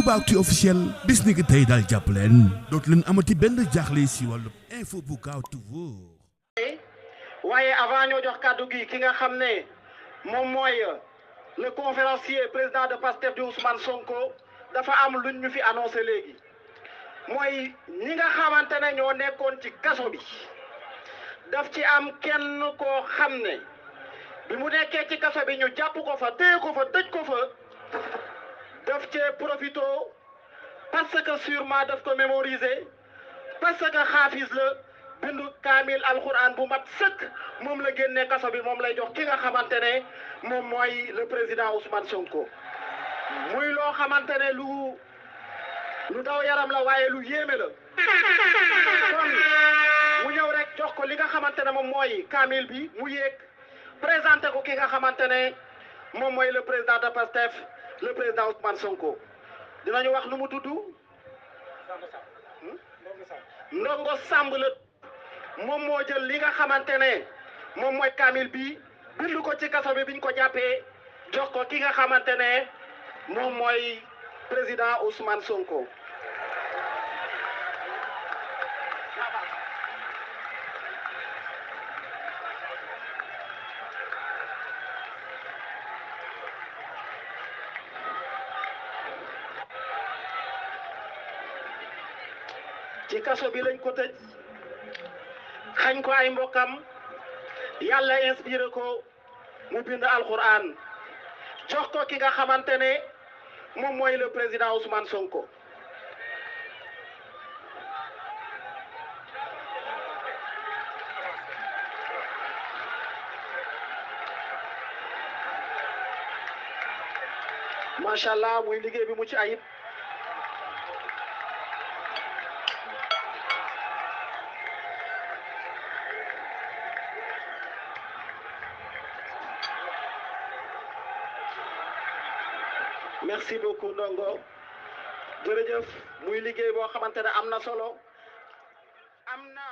Toubactu officiel bis ni ki tey daal jàpp leen dootu leen amati benn jaaxle si wàllu info bu gaaw toujours. waaye avant ñoo jox kàddu gi ki nga xam ne moom mooy le conférencier président de PASTEF di Ousmane Sonko dafa am luñ ñu fi annoncé léegi mooy ñi nga xamante ne ñoo nekkoon ci kaso bi daf ci am kenn koo xam ne bi mu nekkee ci kaso bi ñu jàpp ko fa téye ko fa tëj ko fa daf cee profito parce que sûrement daf ko mémoriser parce que xaafis la bindu kaamil alxuraan bu mat sëkk moom la génnee kaso bi moom lay jox ki nga xamante ne moom mooy le président Ousmane Sonko muy loo xamante ne lu daw yaram la waaye lu yéeme la kon mu ñëw rek jox ko li nga xamante ne moom mooy kaamil bi mu yéeg présenté ko ki nga xamante ne moom mooy le président de PASTEF le président Ousmane Sonko dinañu wax nu mu tudd Ndongo Samb la moom moo jël li nga xamante ne moom mooy kaamil bi bind ko ci kaso bi biñ ko jàppee jox ko ki nga xamante ne moom mooy président Ousmane Sonko. ci kaso bi lañ ko tëj xañ ko ay mbokkam yàlla inspiré ko mu bind alquran jox ko ki nga xamante ne moom mooy le président Ousmane Sonko. macha allah muy liggéey bi mu ci ayib. merci beaucoup Ndongo jërëjëf muy liggéey boo xamante ne am na solo am na